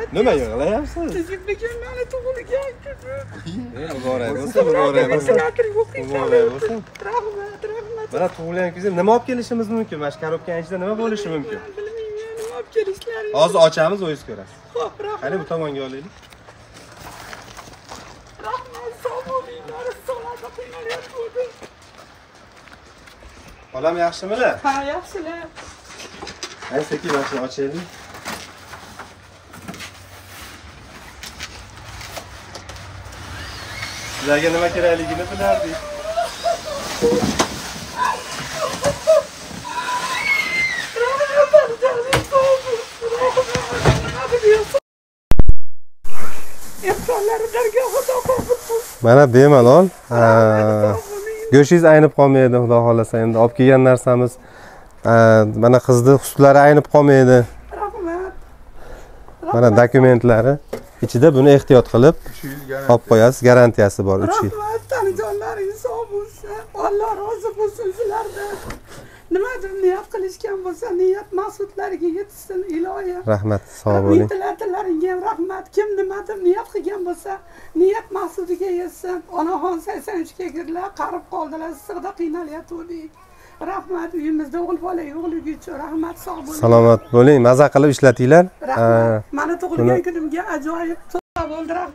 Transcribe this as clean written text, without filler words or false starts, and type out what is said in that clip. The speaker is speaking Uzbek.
Rahmat. Nima yig'layapsiz? Siz bugun meni tug'ilgan kunim. Muborak bo'lsin, muborak bo'lsin. Muborak bo'lsin. Rahmat, rahmat. Mana tug'ilgan kuningizda nima olib kelishimiz mumkin? Mana shu korobkaning ichida nima bo'lishi mumkin? Bilmayman, nima olib kelishlaringizni. Hozir ochamiz, o'zingiz ko'rasiz. Xo'p, rahmat. Qani bu tomonga olaylik. Rahmat, sog' bo'linglar. Issiqlarda qiynalyapti. Xolam yaxshimilar? Ha, yaxshilar. Qani sekin mana shuni ochaylik. Sizlarga nima kerakligini bilardik. Mana bemalol go'shingiz aynib qolmaydi, xudo xolasa. Endi olib kelgan narsamiz mana qizni husutlari aynib qolmaydi. Rahmat. Mana dokumentlari ichida, buni ehtiyot qilib olib qo'yasiz, garantiyasi bor 3 yil. Rahmat, tanijonlaringiz sog' bo'lsin. Alloh rozi bo'lsin sizlardan. Nimadir niyat qilishgan bo'lsa, niyat maqsadlariga yetsin iloyim. Rahmat, sog' bo'ling. Ventilatorlaringga ham rahmat. Kim nimadir niyat qilgan bo'lsa, niyat maqsadiga yetsin. Onaxon 83 ga kirdilar, qarib qoldilar, issiqda qiynalyotgandik. Rahmat, uyimizda o'g'il bola yo'qligi uchun rahmat, sog' bo'ling. Salomat bo'ling, maza qilib ishlatinglar. Rahmat. Meni tug'ilgan kunimga ajoyib sovg'a bo'ldi. Rahmat.